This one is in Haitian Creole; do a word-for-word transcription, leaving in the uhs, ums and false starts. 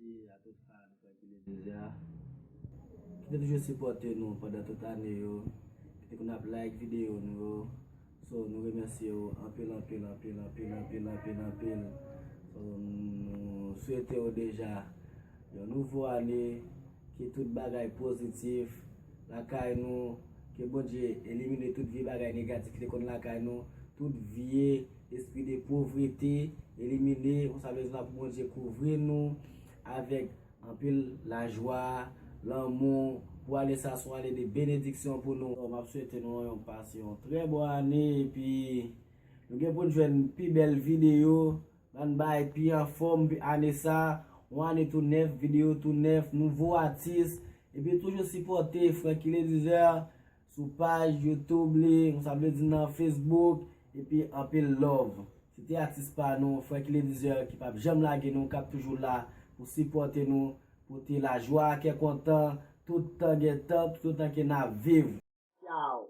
Mèsi a tout fan Francky Ledizer ki te toujou sipòte nou pandan tout ane yo, ki te konn ap like videyo nou yo. So, nou remèsye yo anpil, anpil, anpil, anpil, anpil, anpil, anpil. So, nou swete yo deja yon nouvo ane, ke tout bagay pozitif lakay nou, ke Bondye elimine tout vye bagay negatif ki te konn lakay nou, tout vye espri de povrete elimine, konsa vle di la pou Bondye kouvri nou avèk anpil lajwa, lanmou, pou ane sa se yon ane de benediksyon pou nou. M ap swete nou yon pase yon trè bon ane, epi nou gen pou n jwenn pi bèl videyo, ban n bay pi anfòm ane sa, yon ane tou nèf, videyo tou nèf, nouvo atis, epi toujou sipòte Francky Ledizer sou paj YouTube li, konsa vle di nan Facebook, epi anpil love. Se te atis pa nou, Francky Ledizer ki p ap janm lage nou, k ap toujou la pou sipòte nou, pote lajwa, kè kontan, tout tan gen tan, tout tan ke n ap viv. Yow,